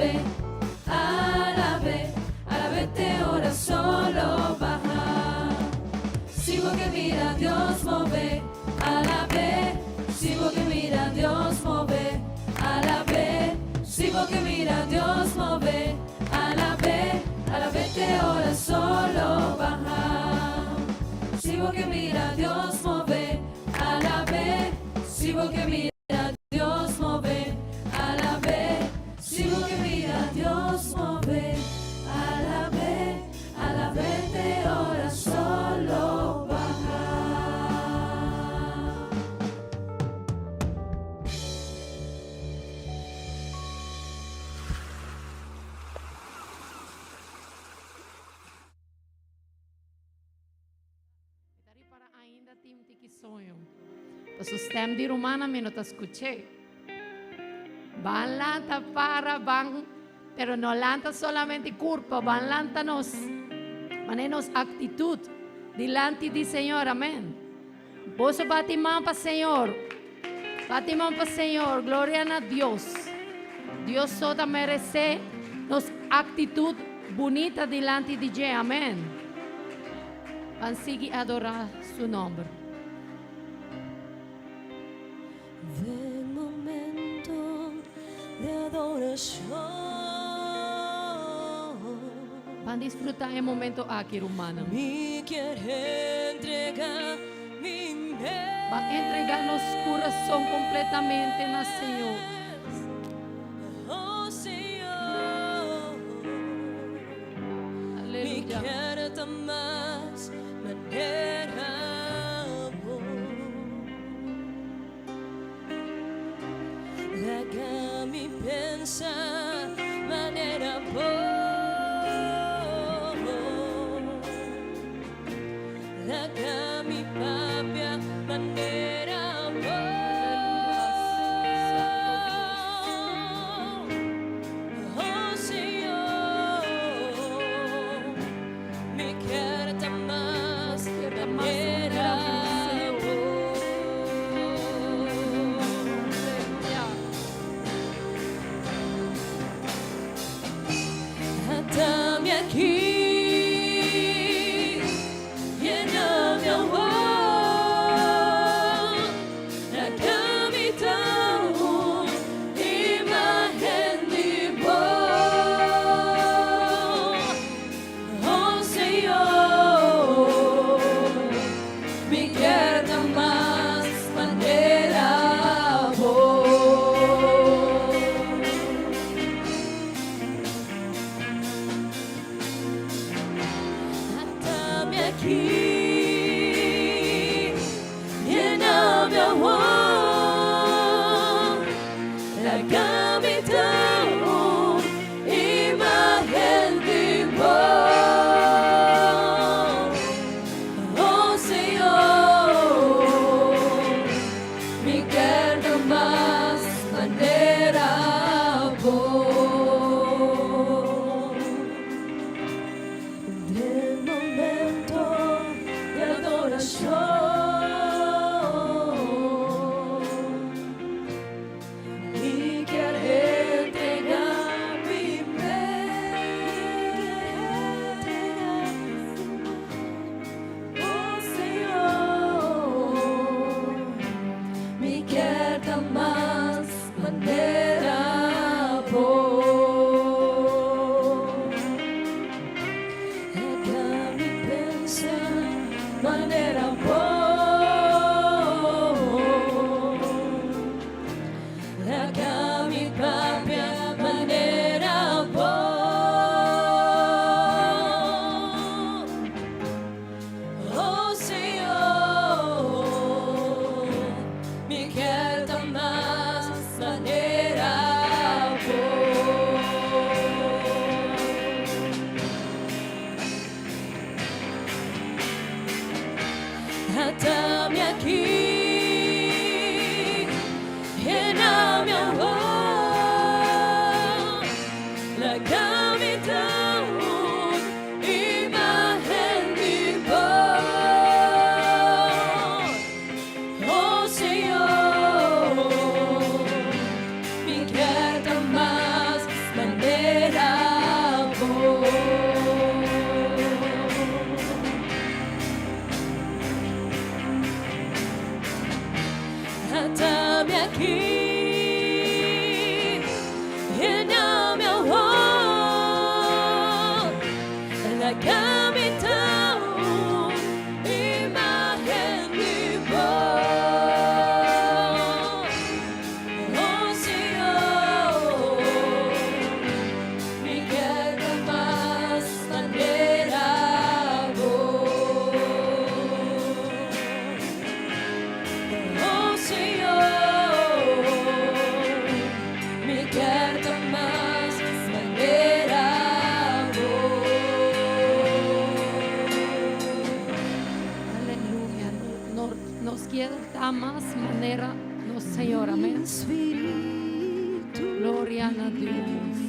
Alabe, alabe, alabe te ora solo baha. Si bo ke mira Dios move, alabe, si bo ke mira Dios move, alabe, si bo ke mira Dios move, alabe, alabe te ora solo baha. Si bo ke mira Dios move, alabe, si bo ke mira Dios move, alabe, si bo ke mira Dios move, alabe, alabe te ora solo baha. Mi ta ripara ainda tin tiki soño. Paso stem di rumannan mi no ta scuché. Ban lanta para ban, pero no lanta solamente curpa, ban lanta nos, mane nos actitud dilanti di Señor, amen. Boso bati man pa Señor, bati man pa Señor, gloria na Dios. Dios so ta merece nos actitud bunita dilanti di dje, amen. Ban sigui adora su nomber. Den momento de adoracion. Ban disfruta e momento aki, rumannan. Mi kier entrega mi mes. Ban entrega nos curason completamente na Señor. Oh Señor. Mi Aleluya. kier ta mas manera bo. Laga mi pensa manera bo. Laga mi papia manera bo. Oh Señor, mi kier ta mas manera bo. Aleluya. Ata mi aki, yena mi awor, laga mi ta un imagen di bo. Oh Señor, mi kier ta mas manera bo. Ata mi aki, yena mi awor, laga mi ta un imagen di bo. Oh Señor, mi kier ta mas manera bo. Den momento di adoracion, mi kier entrega mi mes. Oh Señor, mi kier ta mas manera bo. Laga mi pensa manera bo. Laga mi papia manera bo. Oh Señor, mi kier ta mas manera bo. Ata mi aki, yena mi awor, laga mi ta un imagen di bo. Oh Señor, mi kier ta mas manera. ta mas manera nos Señor. Amén. Gloria na Dios.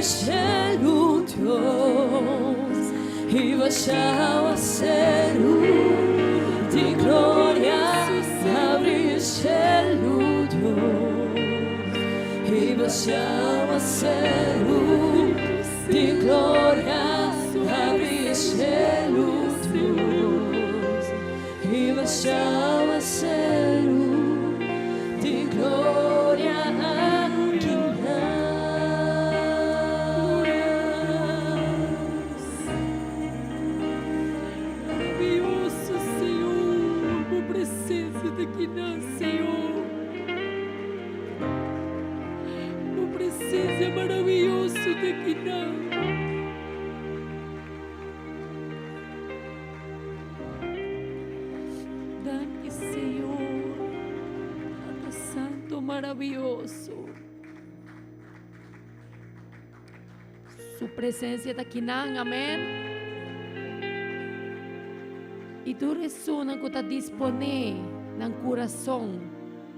shelu Dios i basha awaseru di gloria Habri shelu Dios i basha awaseru di gloria Habri shelu Dios i basha awaseru di gloria aki nan. Maravilloso, Señor, bo presencia ta aki nan, Señor. Bo presencia maravilloso ta aki nan. Danki, Señor. Tata Santo maravilloso. Su presencia ta kinan, amen. I tur esunnan ku ta disponé nan kurason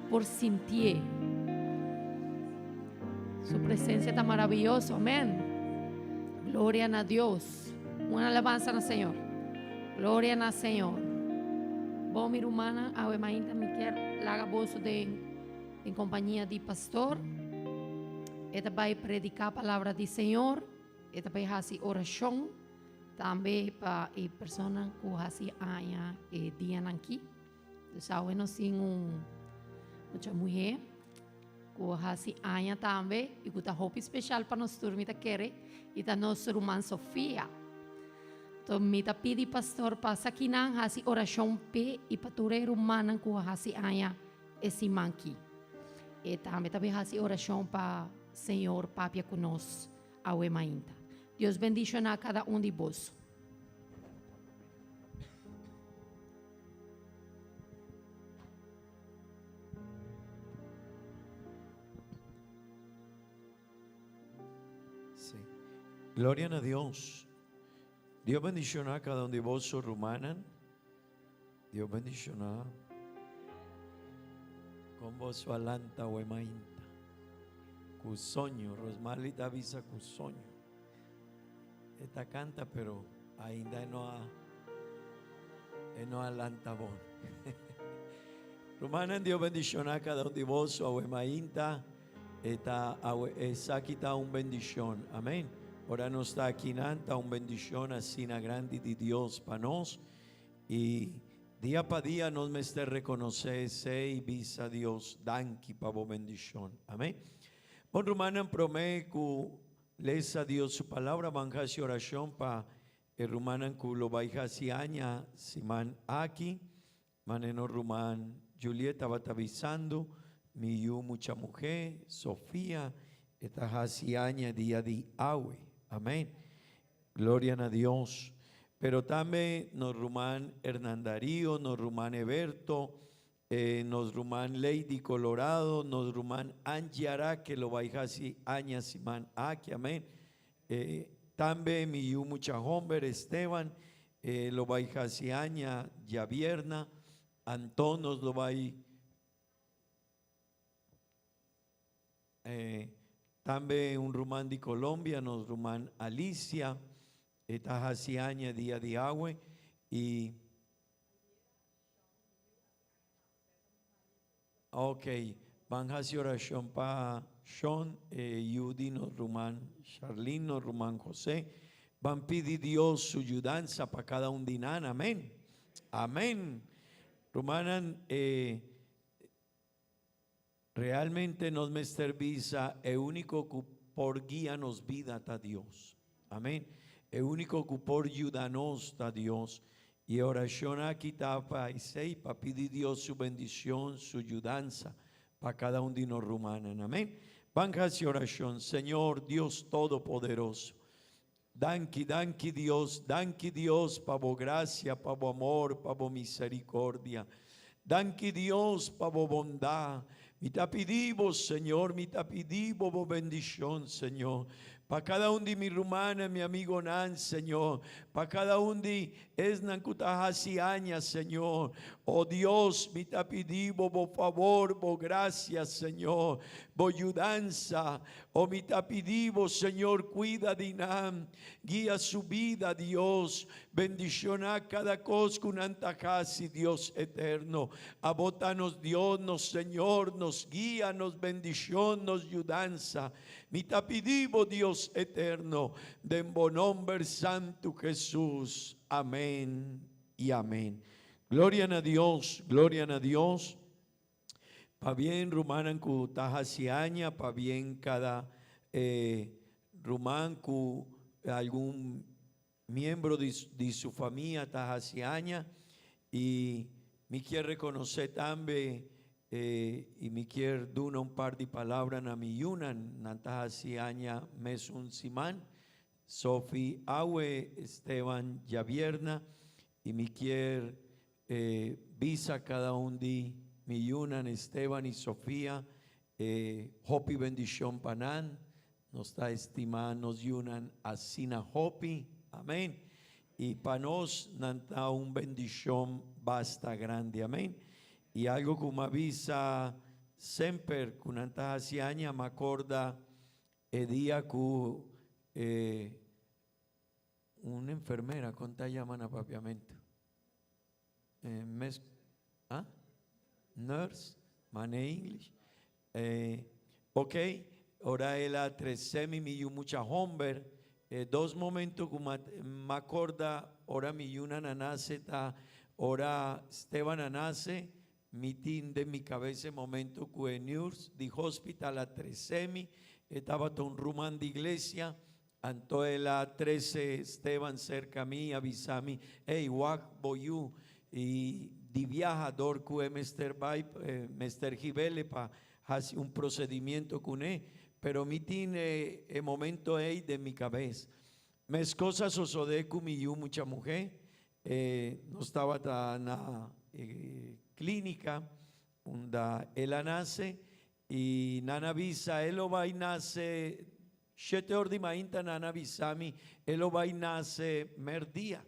por sintié. Su presencia ta maravilloso, amen. Gloria na Dios. Un alabanza na Señor. Gloria na Señor. Bon, mi rumannan, awe mainta mi kier laga boso den en compañía di pastor. E ta bai predica palabra di Señor. E ta bai hasi oracion tambe pa e persona cu hasi aña e dianan ki. Dus awe nos tin un mucha muher cu hasi aña tambe y cu ta hopi special pa nos tur mi ta kere y ta nos ruman Sofia. To mi ta pidi pastor pasa kinan hasi oracion p'e y pa tur e rumannan cu hasi aña e siman ki. E tambe ta bay hasi oracion pa Señor papia cu nos awe mainta. Dios bendiciona cada un di boso. Sí. Gloria na Dios. Dios bendiciona cada un di boso rumannan. Dios bendiciona con boso a lanta awe mainta. Cu soño, Rosmali ta avisa cu soño. E ta canta pero ainda e no a e no a lanta bon. Rumannan Dios bendiciona cada un di boso awe mainta. E ta awe esaki ta un bendicion. Amen. Ora nos ta akinan ta un bendicion asina grandi di Dios pa nos. Y dia pa dia nos mester reconoce esey y bisa Dios danki pa bo bendicion. Amen. Bon rumannan prome cu Lesa Dios su palabra ban haci oracion pa e rumannan cu lo bay haci aña siman aki. Mane nos ruman Juliet tabata bisando, mi yu mucha muhe, Sofia, e ta haci aña dia di awe. Amen. Gloria na Dios. Pero tambe nos ruman Hernan Dario, nos ruman Eberto, E nos ruman Lady Colorado, nos ruman Angie Araque lo bai haci aña siman aki, amen. E tambe mi yu mucha homber Esteban e lo bai haci aña djabierna, Anton nos lo bai e tambe un ruman di Colombia, nos ruman Alicia e ta haci aña dia di awe y. Ok, ban hasi orashon pa Shon, e yu di nos ruman Sharlene, nos ruman José. Ban pidi Dios su yudansa pa kada un di nan. Amen. Amen. Rumannan, e realmente nos mester bisa e úniko ku por guia nos bida ta Dios. Amén. E úniko ku por yuda nos ta Dios. I e orashon aki ta pa esei, pa pidi Dios su bendishon, su yudansa pa kada un di nos rumannan. Amén. Ban hasi orashon. Señor Dios Todopoderoso, danki, danki Dios, danki Dios pa bo grasia, pa bo amor, pa bo misericordia. Danki Dios pa bo bondat. Mi ta pidi Bo, Señor, mi ta pidi Bo Bo bendicion, Señor, pa cada un di mi rumannan, mi amigonan, Señor, pa cada un di esnan cu ta haci aña, Señor. O Dios, mi ta pidi Bo Bo favor, Bo gracia, Señor, Bo yudansa. O mi ta pidi Bo, Señor, cuida di nan, guia su bida, Dios. Bendiciona cada cos cu nan ta haci, Dios eterno. Abo ta nos Dios, nos Señor, nos guia, nos bendicion, nos yudansa. Mi ta pidi Bo, Dios eterno, den Bo nomber santu Jesus. Amen y amen. Gloria na Dios, gloria na Dios. Pabien rumannan ku ta hasi aña, pabien kada e ruman ku algun miembro di di su famia ta hasi aña. I mi kier rekonosé tambe i mi kier duna un par di palabra na mi yunan, nan ta hasi aña mesun siman, Sofi awe, Esteban djabièrna, i mi kier E bisa kada un di mi yunan Esteban i Sofia e hopi bendishon pa nan. Nos ta estima nos yunan asina hopi. Amen. I pa nos nan ta un bendishon basta grandi. Amen. I algo ku m'a bisa semper ku nan ta hasi aña, m'a korda e dia ku e Un enfermera, kon ta yama na papiamentu? Eh, mes, ah? Nurse, mane English. Eh, ok, ora el a trece mi mi yu mucha homber, e dos momento ku ma, ma korda ora mi yunan a nace ta ora Steban a nace, mi tin den mi cabeza e momento ku e nurse di hospital a trece mi, e tabata un ruman di iglesia, Anto el a trece Steban cerca mi i a bisa mi, Ey, wak bo yu, i di biaha dor cu e mester bai, mester hibele pa haci un procedimiento cune, pero mi tin e momento ey den mi cabes. Mescos a sosode cu mi yu mucha muhe, nos tabata na e clinica unda el a nace i nan a bisa e lo bai nace Shete or di mainta nan a bisa mi e lo bai nase merdia.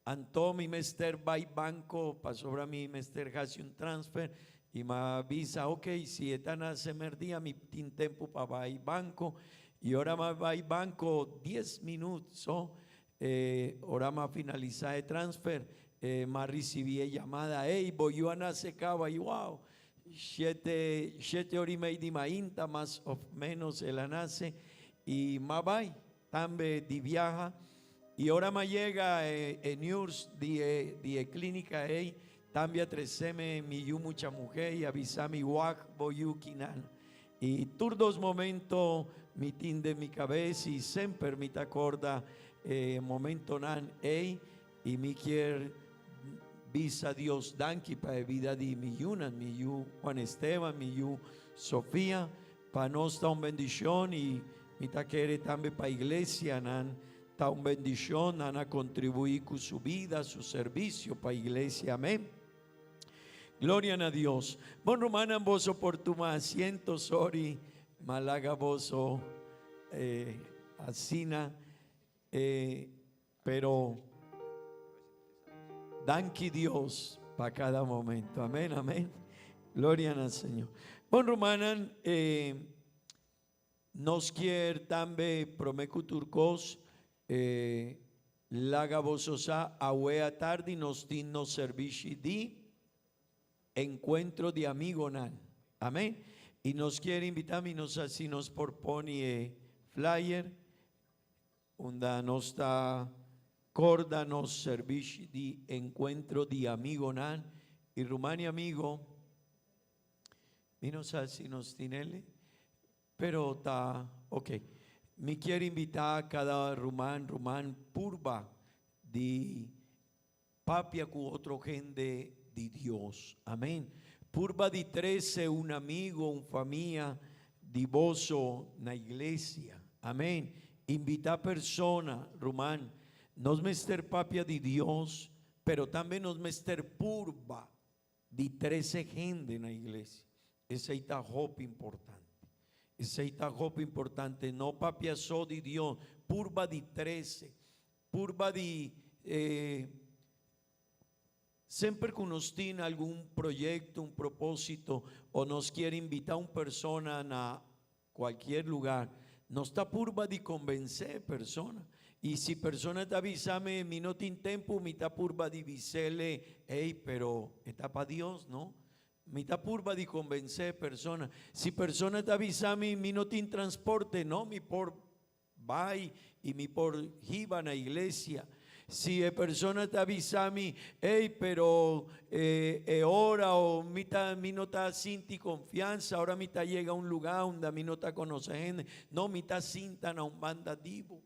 Anto mi mester bai banco pasobra mi mester haci un transfer y m'a bisa ok si e ta nase merdia mi tin tempo pa bai banco y ora m'a bai banco dies minuut so e ora m'a finalisa e transfer m'a ricibi e yamada ey bo yu a nase caba y wow Shete, shete ora i mei di mainta mas of menos el a nase i m'a bai tambe di biaha i ora m'a yega e e nurse di e di e clinica ei tambe a treseme mi yu mucha muhe i a bisa mi wak bo yu kinan i tur dos momento mi tin den mi cabes i semper mi ta corda e momentonan ei. I mi kier bisa Dios danki pa e bida di mi yunan, mi yu Juan Esteban, mi yu Sofia, pa nos ta un bendicion i mi ta kere tambe pa iglesianan ta un bendicion, nan a contribui cu su bida, su servicio pa iglesia. Amen. Gloria na Dios. Bon rumannan boso por tuma asiento, sorry, ma laga boso eh, asina. Eh, pero danki Dios pa cada momento. Amén, amén. Gloria al Señor. Bon rumannan, eh, nos kier tambe prome cu tur cos, eh, laga boso sa awe atardi nos tin nos servishi di encuentro di amigonan. Amén. Y nos kier invita, mi no sa si nos por pone e flyer. Unda nos ta corda nos servishi di encuentro di amigonan y ruman y amigo, mi no sa si nos tin el, pero ta ok. Mi kier invita cada ruman, ruman purba di Papia cu otro hende di Dios. Amen. Purba di trece un amigo, un famia di boso na iglesia. Amen. Invita persona, ruman. Nos mester papia di Dios, pero tambe nos mester purba di trece hende na iglesia. Esei ta hopi importante. Esei ta hopi importante. No papia so di Dios, purba di trese, purba di eh, Semper ku nos tin algun proyekto, un propósito o nos kier invitá un persona na kualkier lugar, nos ta purba di konbensé e persona. I si persona ta bisa mi, mi no tin tempu, mi ta purba di bis'ele, ey, pero e ta pa Dios, no? Mi ta purba di konbensé e persona. Si persona ta bisa mi, mi no tin transporte, no, mi por Bai i mi por hiba na iglesia. Si e persona ta bisa mi, Ey, pero e e ora o mi ta mi no ta sinti confiansa, ora mi ta yega un luga unda mi no ta conoce hende, no, mi ta sinta na un banda di bo.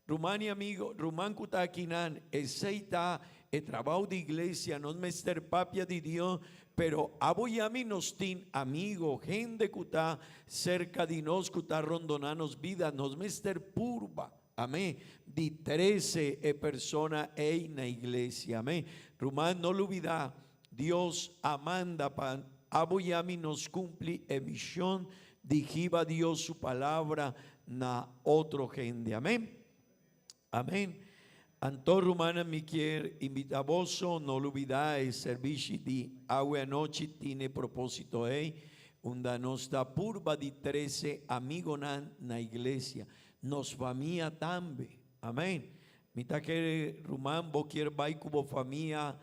Ruman i amigo, ruman cu ta akinan, esey ta e trabao di iglesia, nos mester papia di Dios, Pero abo i ami nos tin amigo, hende ku ta serka di nos, ku ta rondoná nos bida. Nos mester purba, amén, di trese e persona ei na iglesia, amén. Ruman, no lubidá, Dios a manda pa abo i ami nos kumpli e mishon di hiba Dios su palabra na otro hende, amén. Amén. Anto rumannan mi kier invita boso no lubida e servishi di awe anochi tin e proposito ei unda nos ta purba di trece amigonan na iglesia, nos famia tambe. Amén. Mi ta kere ruman bo kier bai cu bo famia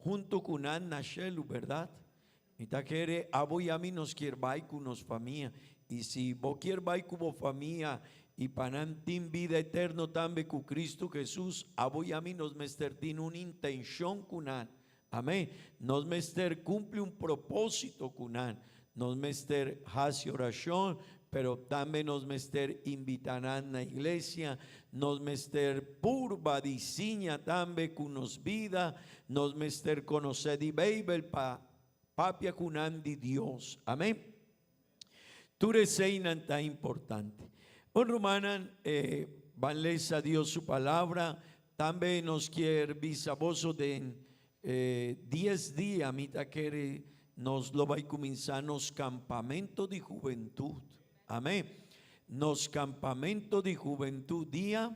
Hunto cu nan na shelu, berdad? Mi ta kere abo y ami nos kier bay cu nos famia. Y si bo kier bay cu bo famia y pa nan tin bida eterno tambe cu Cristo Jesus, abo y ami nos mester tin un intencion cu nan. Amen. Nos mester cumpli un proposito cu nan. Nos mester haci oracion, pero tambe nos mester invita nan na iglesia. Nos mester purba di siña tambe cu nos bida. Nos mester conoce di Bijbel pa papia cu nan di Dios. Amen. Tur eseinan ta importante. Bon rumannan, eh, ban lesa Dios su palabra. Tambe nos kier bisa boso den E dies dia mi ta kere nos lo bai kuminsá nos kampamento di hubentut. Amén. Nos kampamento di hubentut dia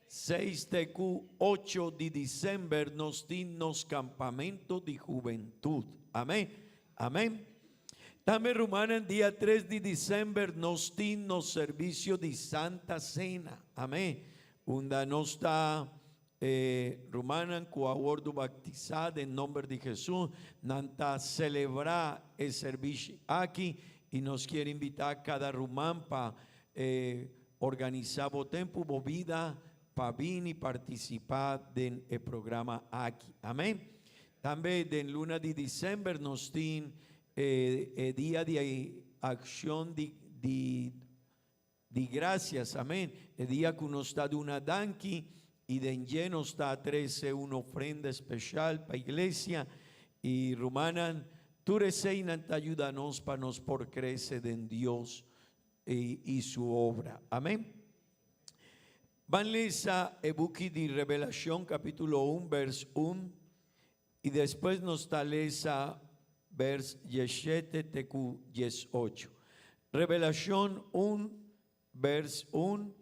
seis te ku ocho di disember nos tin nos kampamento di hubentut. Amén. Amén. Tambe rumannan dia tres di disember nos tin nos servisio di Santa Sena. Amén. Unda nos ta E rumannan ku a wòrdu baktisá den nòmber di Hesus, nan ta selebrá e serbishi aki i nos kier invitá kada ruman pa organisá bo tempu, bo bida pa bini partisipá den e programa aki. Amèn. Tambe den luna di disèmber nos tin e dia di akshon di di. Di gracias, amen. E dia cu nos ta duna danki y den dje nos ta trece un ofrenda special pa iglesia y rumannan, tur eseynan ta yuda nos pa nos por crece den Dios y su obra. Amen. Ban lesa e buki di Revelacion capitulo un vers un y despues nos ta lesa vers dieshete te ku diesocho. Revelashon un, vers un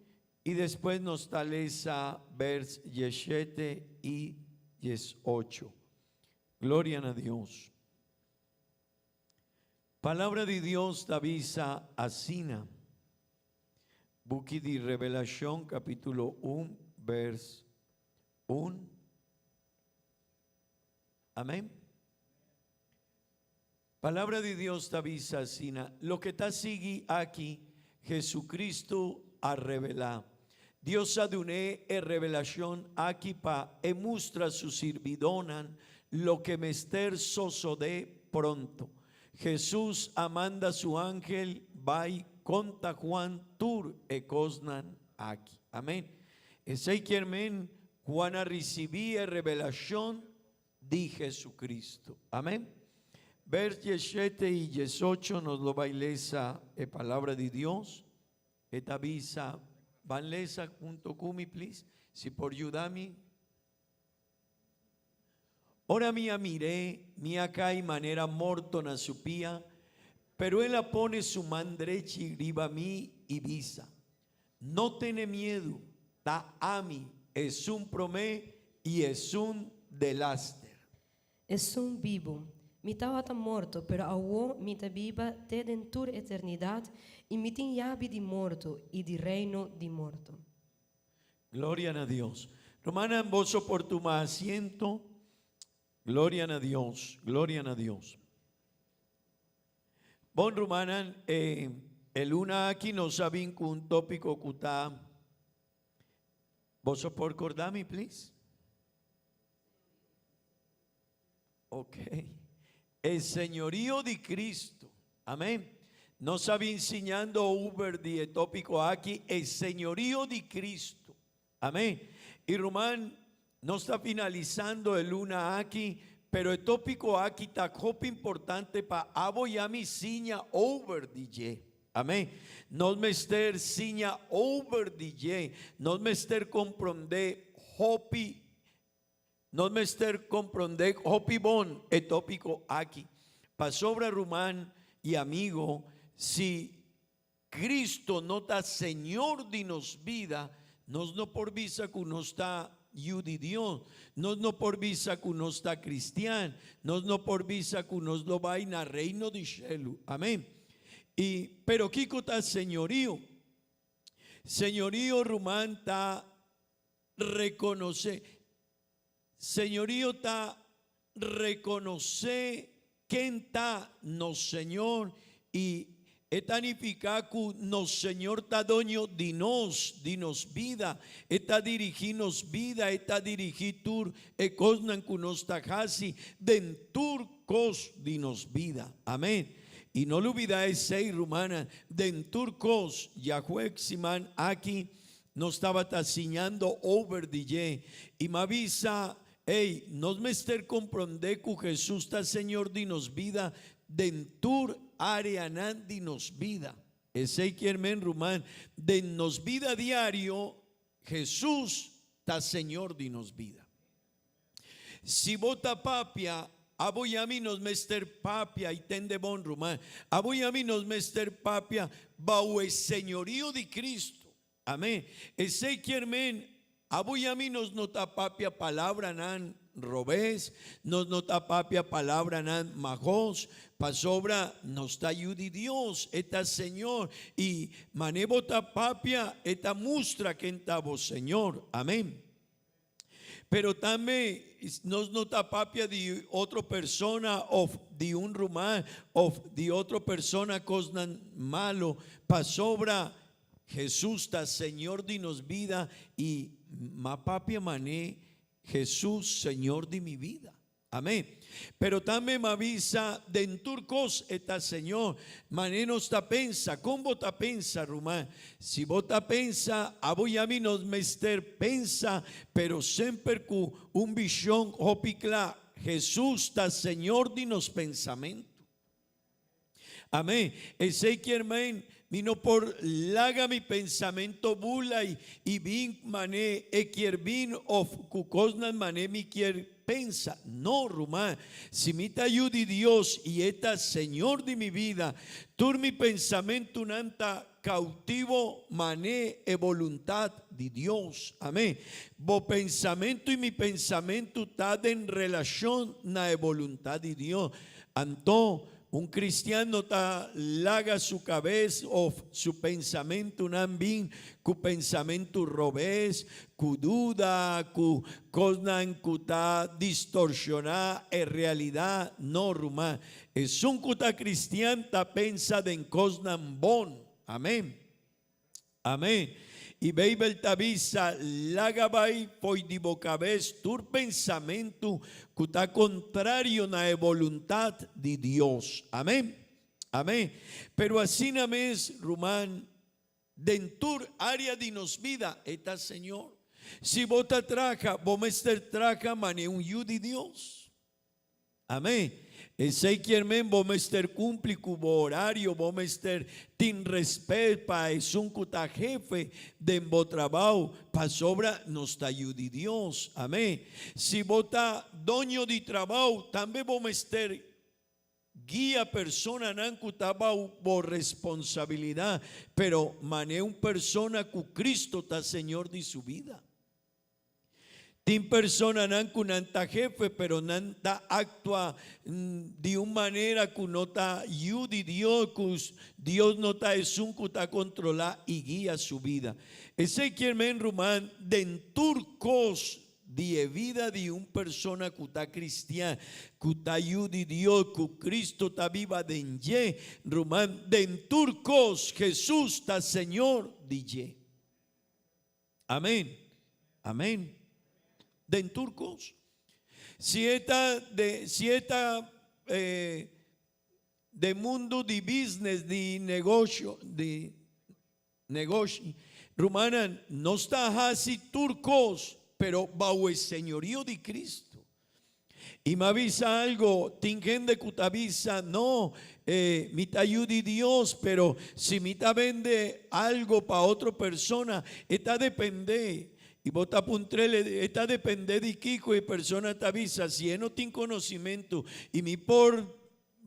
y despues nos ta lesa vers dieshete y diesocho. Gloria na Dios. Palabra di Dios ta bisa asina. Buki di Revelashon capitulo un vers un. Amén. Palabra di Dios ta bisa asina, Loke ta sigui aki, Jesucristo a revelá. Dios a dun'é e revelashon aki pa e mustra su sirbidónan loke mester sosodé pronto. Jesús a manda su angel bai konta Juan tur e kosnan aki. Amén. Esei kier men Juan a risibí e revelashon di Jesucristo. Amén. Vers diesshete i diesocho nos lo bai lesa e palabra di Dios. E ta bisa, ban lesa hunto ku mi please, si por yuda mi. Ora mi a mir'é, mi a kai manera morto na su pia, pero el a pone su man drechi riba mi i bisa, No tene miedu, ta ami, esun promé i esun delaster. Esun bibu. Mi tawata morto, pero awo mi ta biba te den tur eternidat, i mi tin yabi di morto i di reino di morto. Gloria na Dios. Rumannan, boso por tuma asiento. Gloria na Dios, gloria na Dios. Bon rumannan, e e luna aki nos a bin ku un tópiko ku ta Boso por korda mi, please? Ok. E señorío di Cristo. Amén. Nos a bin siñando over di e tópiko aki, e señorío di Cristo. Amén. Y ruman, nos ta finalisando e luna aki, pero e tópiko aki ta hopi importante pa abo y ami siña over di dje. Amén. Nos mester siña over di dje. Nos mester komprondé hopi Nos mester komprondé hopi bon e tópiko aki. Pasobra ruman i amigo, si Cristo no ta Señor di nos bida, nos no por bisa ku nos ta yu di Dios, nos no por bisa ku nos ta cristian, nos no por bisa ku nos lo bai na Reino di shelu. Amén. I, pero kiko ta señorío? Señorío, ruman, ta rekonosé. Señorío ta rekonosé ken ta nos Señor i e ta nifiká ku nos Señor ta doño di nos, di nos bida. E ta dirigí nos bida, e ta dirigí tur e kosnan ku nos ta hasi den tur kos di nos bida. Amén. I no lubidá esei, rumannan, den tur kos. Yahweh siman aki Nos tabata siñando over di dje i m'a bisa, Ey, nos mester komprondé ku Hesus ta Señor di nos bida den tur áreanan di nos bida. Esei kier men, ruman, den nos bida diario, Hesus ta Señor di nos bida. Si bo ta papia, abo i ami nos mester papia, i tende bon, ruman, abo i ami nos mester papia bou e señorio di Cristo. Amen. Esei kier men, abo i ami nos no ta papia palabranan robes, nos no ta papia palabranan mahos, pasobra nos ta yu di Dios, e ta Señor, i mane bo ta papia, e ta mustra ken ta bo Señor. Amen. Pero tambe nos no ta papia di otro persona of di un ruman of di otro persona cosnan malo, pasobra Jesus ta Señor di nos bida y ma papia mane Jesus Señor di mi bida. Amén. Pero tambe m'a bisa den tur kos e ta Señor. Mane nos ta pensa, kon bo ta pensa, ruman? Si bo ta pensa, abo i ami nos mester pensa, pero semper ku un bishon hopi kla, Jesus ta Señor di nos pensamentu. Amén. Esei kier men, mi no por laga mi pensamento bula i i bin mané e kier bin of ku kosnan mané mi kier pensa. No, ruman. Si mi ta yu di Dios i e ta Señor di mi bida, tur mi pensamentunan ta kautivo mané e boluntat di Dios. Amén. Bo pensamentu i mi pensamentu ta den relashon na e boluntat di Dios. Anto, un kristian no ta laga su kabes òf su pensamentunan bin ku pensamentu robes, ku duda, ku kosnan ku ta distorshoná e realidat. No, ruman. Esun ku ta kristian ta pensa den kosnan bon. Amén. Amén. I Beibel ta bisa, Laga bai fo'i di bo kabes tur pensamentu ku ta kontrario na e boluntat di Dios. Amén. Amén. Pero asina mes, ruman, den tur área di nos bida e ta Señor. Si bo ta traha, bo mester traha manera un yu di Dios. Amén. Esei kier men bo mester kumpli ku bo orario, bo mester tin respet pa esun ku ta hefe den bo trabou, pasobra nos ta yu di Dios. Amén. Si bo ta doño di trabou, tambe bo mester guia personanan ku ta bou bo responsabilidat, pero manera un persona ku Cristo ta Señor di su bida. Tin personanan ku nan ta hefe pero nan ta aktua di un manera ku no ta yu di Dios, ku Dios no ta esun ku ta kontrolá i guia su bida. Esei kier men ruman, den tur kos di e bida di un persona ku ta kristian, ku ta yu di Dios, ku Kristo ta biba den dje, ruman, den tur kos Jesus ta Señor di dje. Amén. Amén. Den tur kos. Si e ta de, si e ta eh, de mundu di business, di negosio, di negoshi, rumannan, nos ta hasi tur kos, pero bou e señorío di Cristo. I mi a bisa algo, tin hende ku ta bisa, no, eh, mi ta yu di Dios, pero si mi ta bende algo pa otro persona, e ta depende. I bo ta puntr'el, e ta depende di kiko? E persona ta bisa, si e no tin conocimento i mi por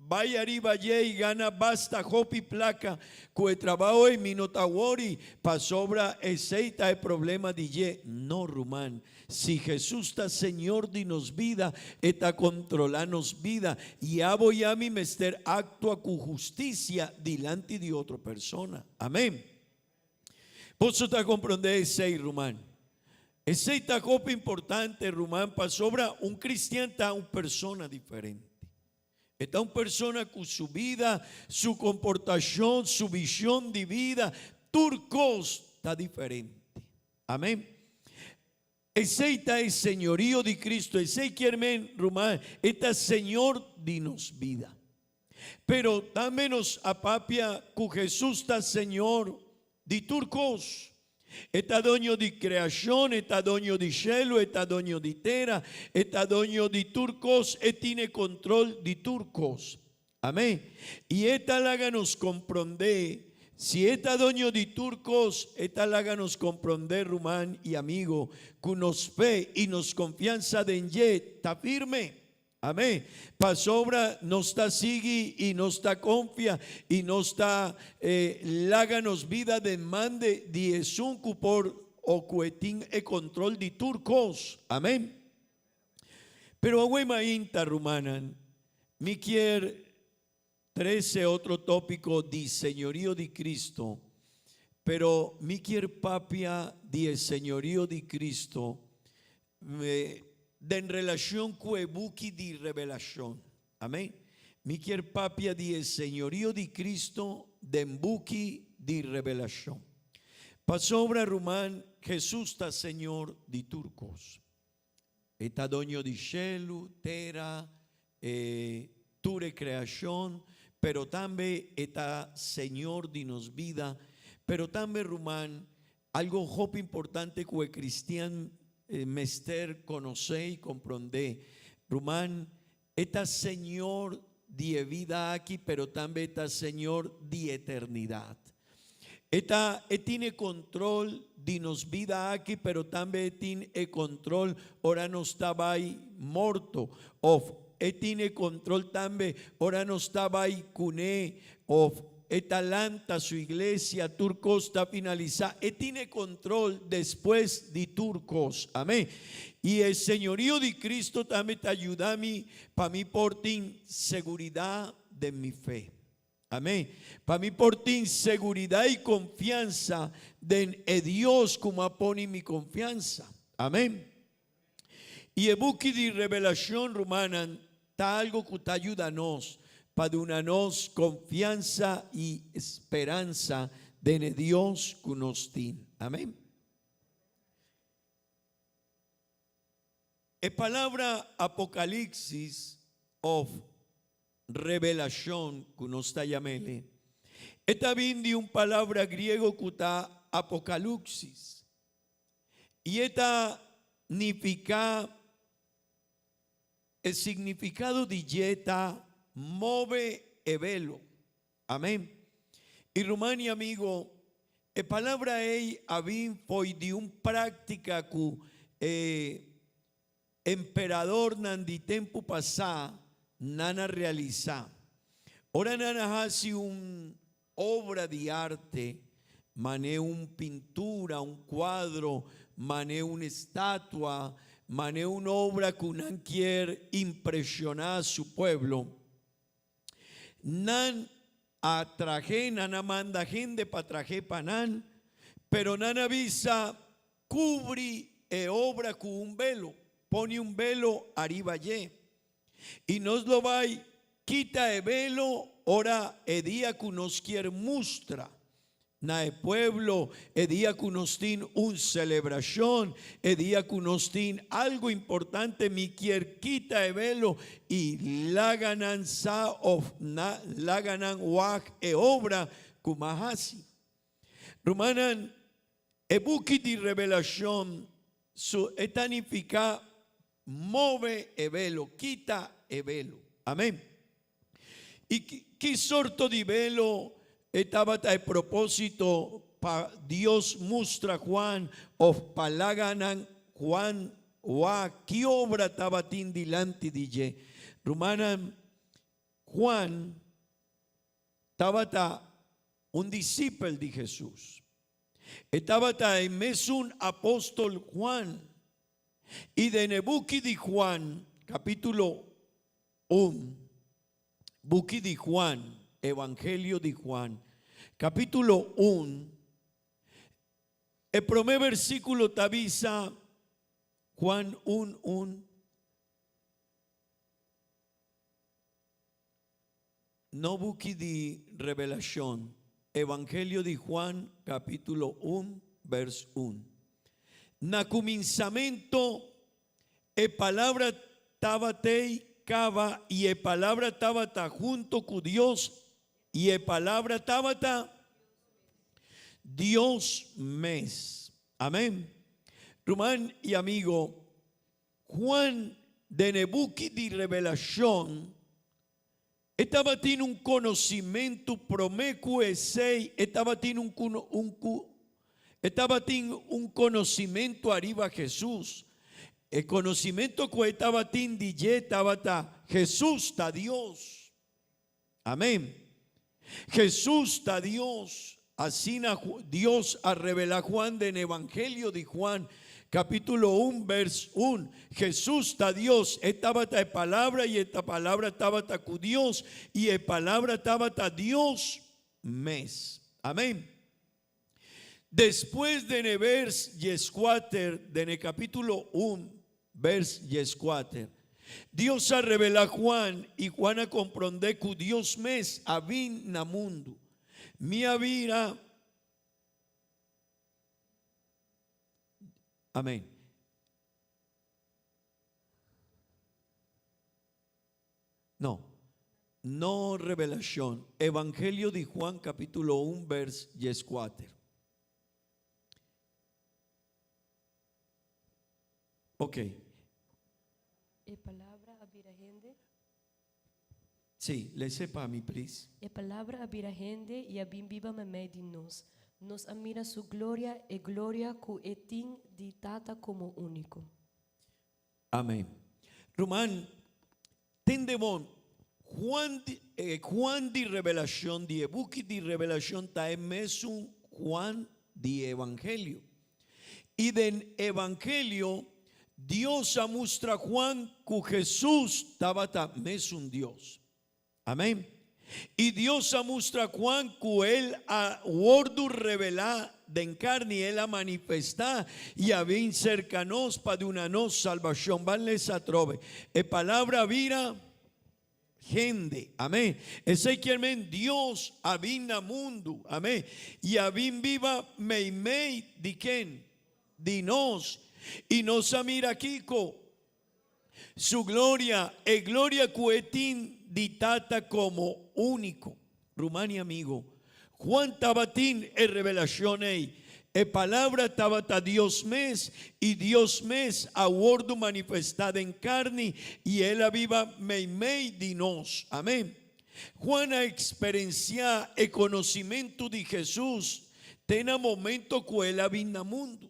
Bai ariba dje i gana basta hopi plaka ku e trabao ei mi no ta wori pasobra esei ta e problema di dje. No ruman, si Jesus ta Señor di nos bida e ta kontrola nos bida i abo i ami mester aktua ku hustisia dilanti di otro persona. Amen. Boso ta komprondé esei ruman? Esei ta hopi importante ruman pasobra un kristian ta un persona diferente. E ta un persona ku su bida, su komportashon, su vishon di bida, tur kos ta diferente. Amen. Esei ta e señorio di Cristo. Esei kier men, ruman, e ta Señor di nos bida. Pero tambe nos a papia ku Jesus ta Señor di tur kos. E ta doño di kreashon, e ta doño di shelu, e ta doño di tera, e ta doño di tur kos, e tin e kontrol di tur kos. Amén. I e ta laga nos komprondé, si e ta doño di tur kos, e ta laga nos komprondé, ruman i amigo, ku nos fe i nos konfiansa den dje ta firme. Amén. Pasobra nos ta sigui i nos ta konfia i nos ta laga nos bida den man de di esun ku por o ku e tin e kontrol di tur kos. Amén. Pero awe mainta, rumannan, mi kier trese otro tópiko di señorio di Cristo, pero mi kier papia di e señorio di Cristo den relashon ku e buki di Revelashon. Amén. Mi kier papia di e señorio di Cristo den buki di Revelashon. Pasobra, ruman, Jesus ta Señor di tur kos. E ta doño di shelu, tera, e tur e kreashon, pero tambe e ta Señor di nos bida. Pero tambe, ruman, algo hopi importante ku e kristian mester konosé i komprondé, ruman, e ta Señor di e bida aki, pero tambe e ta Señor di eternidat. E ta e tin e control di nos bida aki, pero tambe e tin e control ora nos ta bai morto, of e tin e control tambe ora nos ta bai cune, of e ta lanta su iglesia, tur cos ta finalisa, e tin e control despues di tur cos. Amen. Y e señorio di Cristo tambe ta yuda mi pa mi por tin seguridad den mi fe. Amén. Pa mi por tin seguridad y confianza den e Dios cu mi a pone mi confianza. Amén. Y e buki di Revelacion, rumannan, ta algo cu ta yuda nos pa duna nos confianza y speranza den e Dios cu nos tin. Amén. E palabra Apocalipsis of Revelashon ku nos ta yam'ele, e ta bin di un palabra griego ku ta apokalupsis, i e ta nifiká, e signifikado di dje ta. move e velo. Amén. Y ruman y amigo, e palabra ei a bin foi di un práctica ku e emperadornan di tempu pasá nan a realisá. Ora nan a hasi un obra di arte, mané un pintura, un kuadro, mané un estatua, mané un obra ku nan kier impreshoná su pueblo, Nan a trah'é, nan a manda hende pa trah'é pa nan, pero nan a bisa, Kubri e obra ku un belo, pone un belo ariba dje. I nos lo bai kita e belo ora e dia ku nos kier mustra Na e pueblo, e dia ku nos tin un selebrashon, e dia ku nos tin algu importante, mi kier kita e velo i laga nan sa òf na laga nan wak e obra ku m'a hasi. Rumannan, e buki di Revelashon su e ta nifiká move e velo, kita e velo. Amén. I ki sorto di velo e tabata e propósito pa Dios mustra Juan òf pa laga nan Juan wak ki obra tabatin dilanti di dje? Rumannan, Juan tabata un disipel di Hesus. E tabata e mesun apóstol Juan. I den e buki di Juan, kapítulo Un buki di Juan, Evangelio di Juan, capítulo un, e promé versículo ta bisa, Juan un un, no buki di Revelacion, Evangelio di Juan, capítulo un, vers un. Na cuminsamento E Palabra tabat'ei kaba i e Palabra tabata hunto ku Dios i e Palabra tabata Dios mes. Amen. Ruman i amigo, Juan den e buki di Revelashon e tabatin un konosimentu promé ku esei e tabatin un un ku e tabatin un konosimentu ariba Hesus. E konosimentu ku e tabatin di dje tabata Hesus ta Dios. Amén. Hesus ta Dios. Asina Dios a revelá Juan den Evangelio di Juan, capítulo un, vers un. Jesús ta Dios, e tabata e Palabra y e ta Palabra tabata cu Dios y e Palabra tabata Dios mes. Amén. Despues den e vers diescuater, den e capítulo un, vers diescuater, Dios a revelá Juan y Juan a comprendé cu Dios mes a bin na mundu. Mi a bira. Amén. No, no revelacion. Evangelio di Juan capítulo un vers diescuater. Ok. E palabra a bira hende. Sí, lese pa mi, please. E Palabra a bira hende i a bin biba meimei di nos. Nos a mira su gloria, e gloria ku e tin di Tata komo úniko. Amén. Ruman, tende bon, Juan di, e Juan di Revelacion, di e buki di Revelacion ta e mesun Juan di Evangelio. I den Evangelio, Dios a mustra Juan ku Hesus tabata mesun Dios. Amén. I Dios a mustra Juan ku El a wòrdu revelá den karni, El a manifestá i a bin serka nos pa duna nos salbashon. Ban lesa atrobe. E palabra bira hende. Amén. Esei kier men Dios a bin na mundu. Amén. I a bin biba meimei di ken? Di nos. I nos a mira kiko? Su gloria, e gloria ku e tin di Tata komo úniko. Ruman i amigo, Juan tabatin e revelashon ei. E Palabra tabata Dios mes, i Dios mes a wòrdu manifestá den karni, i El a biba meimei di nos. Amèn. Juan a eksperensiá e konosimentu di Hesus te na momento ku el a bin na mundu.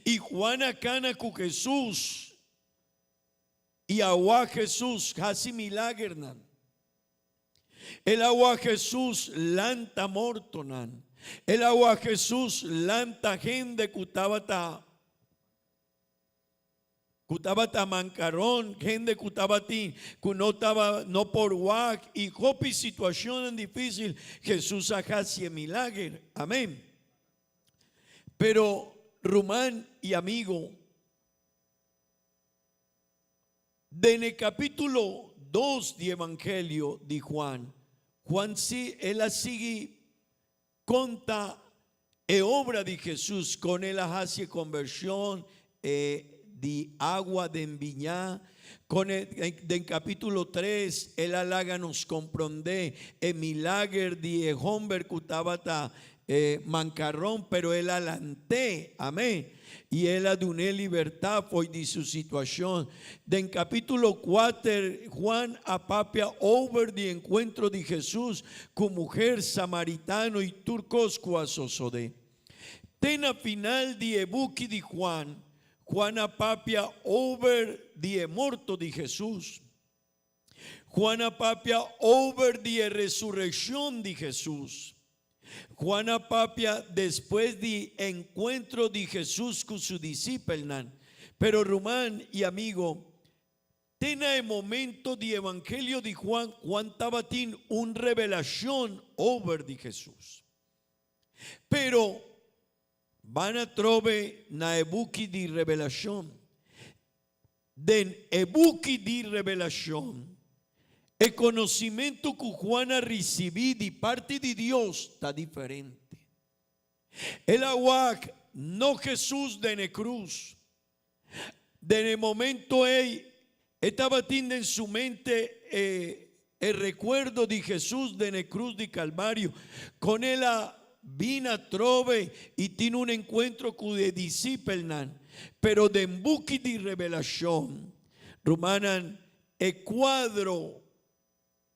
I Juan a kana ku Hesus i a wak Hesus hasi milagernan. El a wak Hesus lanta mortonan. El a wak Hesus lanta hende ku tabata ku tabata mankaron, hende ku tabatin ku no taba no por wak i hopi situashonnan difísil, Hesus a hasi e milager. Amén. Pero ruman i amigo, Den e capítulo dos di Evangelio di Juan, Juan si el a sigui conta e obra di Jesús, con el a haci e conversion e di agua den biña, con e den capítulo tres el a laga nos comprende e milager di e homber cu tabata E mancarron, pero el a lant'é. Amén. I el a dun'é libertad fo'i di su situacion. Den capítulo cuater, Juan a papia over di encuentro di Jesús cu muher samaritano i tur cos cu a sosodé. Te na final di e buki di Juan, Juan a papia over di e morto di Jesús. Juan a papia over di e resureccion di Jesus. Juan a papia despues di encuentro di Jesus cu su disipelnan. Pero ruman y amigo, te na e momento di Evangelio di Juan, Juan tabatin un revelacion over di Jesus. Pero ban atrobe na e buki di Revelacion. Den e buki di Revelashon, e konosimentu ku Juan a risibí di parti di Dios ta diferente. El a wak no Hesus den e krus. Den e momento ei, e tabatin den su mente e e rekuerdo di Hesus den e krus di Kalvario, kon el a bin atrobe i tin un enkuentro ku e disipelnan. Pero den buki di Revelashon, rumannan, e kuadro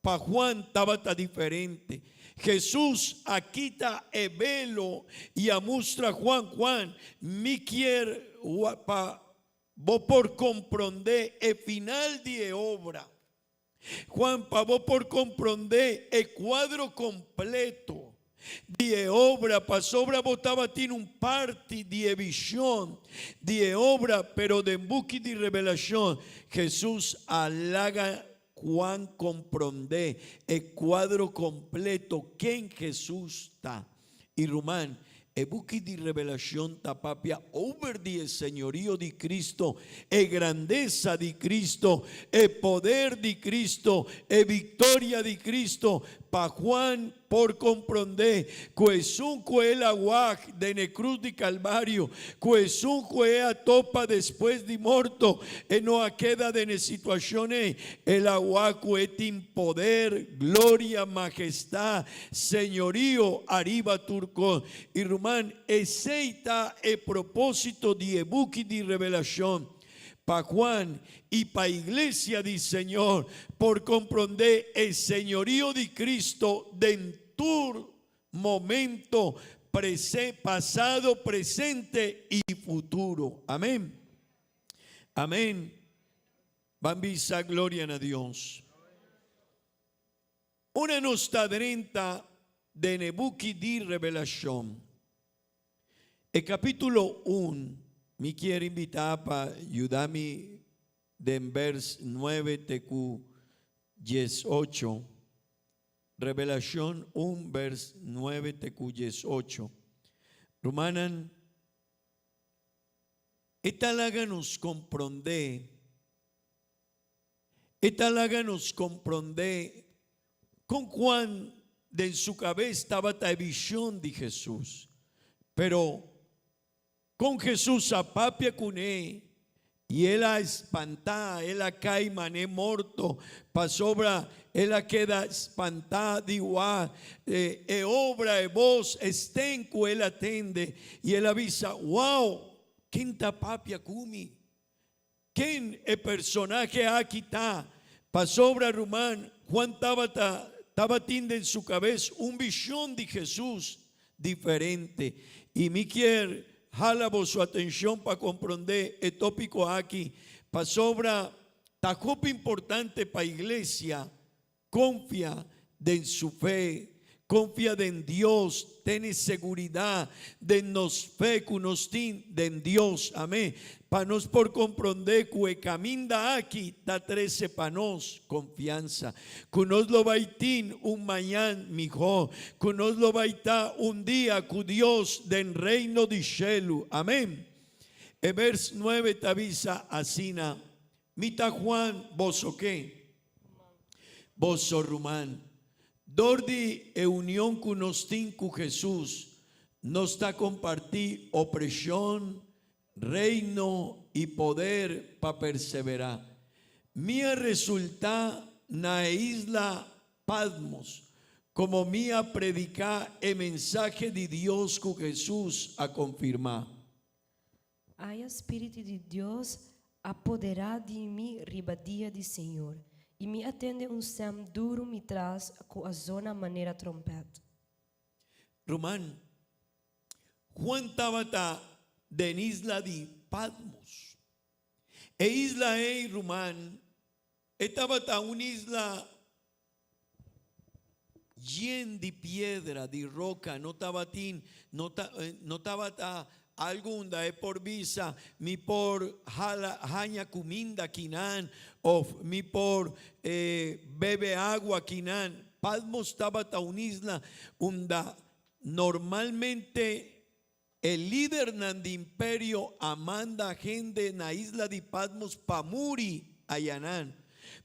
pa Juan tabata diferente. Hesus a kita e velo i a mustra Juan, Juan, mi kier pa bo por komprondé e final di e obra. Juan, pa bo por komprondé e kuadro kompleto di e obra, pasobra bo tabatin un parti di e vishon di e obra, pero den buki di Revelashon, Hesus a laga Juan komprondé e kuadro kompleto ken Hesus ta. I ruman, e buki di Revelashon ta papia over di e señorio di Cristo, e grandesa di Cristo, e poder di Cristo, e victoria di Cristo, pa Juan por comprende cu esun cu el a wak den e cruz di Calvario, cu esun cu e a topa despues di morto, e no a keda den e situacion ey, el a wak cu e tin poder, gloria, majestad, Señorío ariba tur kos. I ruman, esei ta e propósito di e buki di Revelashon pa Juan i pa iglesia di Señor por komprondé e señorío di Cristo den tur momento, pasado, presente i futuro. Amén. Amén. Ban bisa gloria na Dios. Ora nos ta drenta den e buki di Revelashon, e kapítulo un, mi kier invitá pa yuda mi den bèrs nuebe te ku diesocho. Revelashon un, bèrs nuebe te ku diesocho. Rumannan, e ta laga nos komprondé. E ta laga nos komprondé kon Juan den su kabes tabata e vishon di Hesus. Pero, kon Hesus a papia kuné? I el a spantá, el a kai mané morto, pasobra el a keda spantá di wak e obra, e bos, e stem ku el a tende, i el a bisa, Wow, ken ta papia ku mi? Ken e personahe aki ta? Pasobra, ruman, Juan tabata tabatin den su kabes un vishon di Hesus diferente. I mi kier hala boso atenshon pa komprondé e tópiko aki, pasobra ta hopi importante pa iglesia konfia den su fe, konfia den Dios, tene seguridat den nos fe ku nos tin den Dios. Amén. Pa nos por komprondé ku e kaminda aki ta trese pa nos konfiansa, ku nos lo bai tin un mañan mihó, ku nos lo bai ta un dia ku Dios den reino di shelu. Amén. E vers 9 ta bisa asina: Mi ta Juan, boso ke? Boso ruman. Dor di e union ku nos tin ku Hesus, nos ta kompartí opreshon, reino i poder pa perseverá. Mi a resultá na e isla Patmos, komo mi a prediká e mensahe di Dios ku Hesus a konfirmá. Aya Spiritu di Dios a poderá di mi riba dia di Señor, i mi a tende un stèm duru mi tras ku a zona manera tròmpèt. Ruman, Juan tabata den isla di Patmos. E isla ei, ruman, e tabata un isla yen di piedra, di roka, no tabatin, no ta, no tabata algu unda e por bisa, mi por hala haña kuminda kinan, òf mi por bebe awa kinan. Patmos tabata un isla unda normalmente e lidernan di imperio a manda hende na isla di Patmos pa muri ayanan.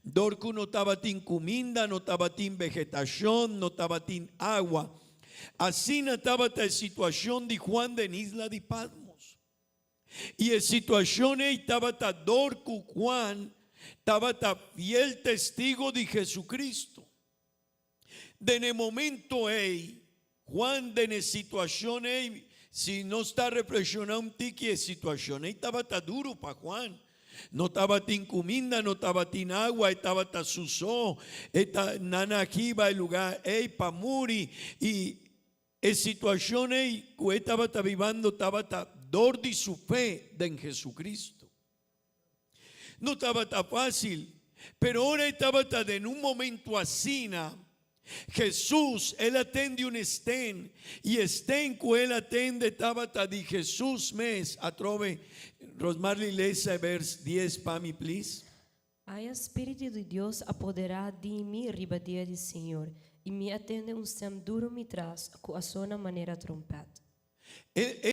Dor ku no tabatin kuminda, no tabatin vegetashon, no tabatin awa. Asina tabata e situashon di Juan den isla di Patmos. I e situashon ei tabata dor ku Juan tabata fiel testigo di Jesucristo. Den e momento ei, Juan den e situashon ei, si nos ta reflekshoná un tiki, e situashon ei tabata duru pa Juan. No tabatin kuminda, no tabatin awa, e tabata su so, e ta nan a hiba e lugá ei pa muri, i e situashon ei ku e tabata bibando tabata dor di su fe den Jesucristo. No tabata fácil, pero ora e tabata den un momento asina, Jesús, el a tende un stem, i e stem ku el a tende tabata di Jesús mes. Atrobe, Rosmarly, lesa e vers 10 pa mi, please. Aya Spiritu di Dios a poderá di mi riba dia di Señor, i mi a tende un stèm duru mi tras ku a zona manera tròmpèt. E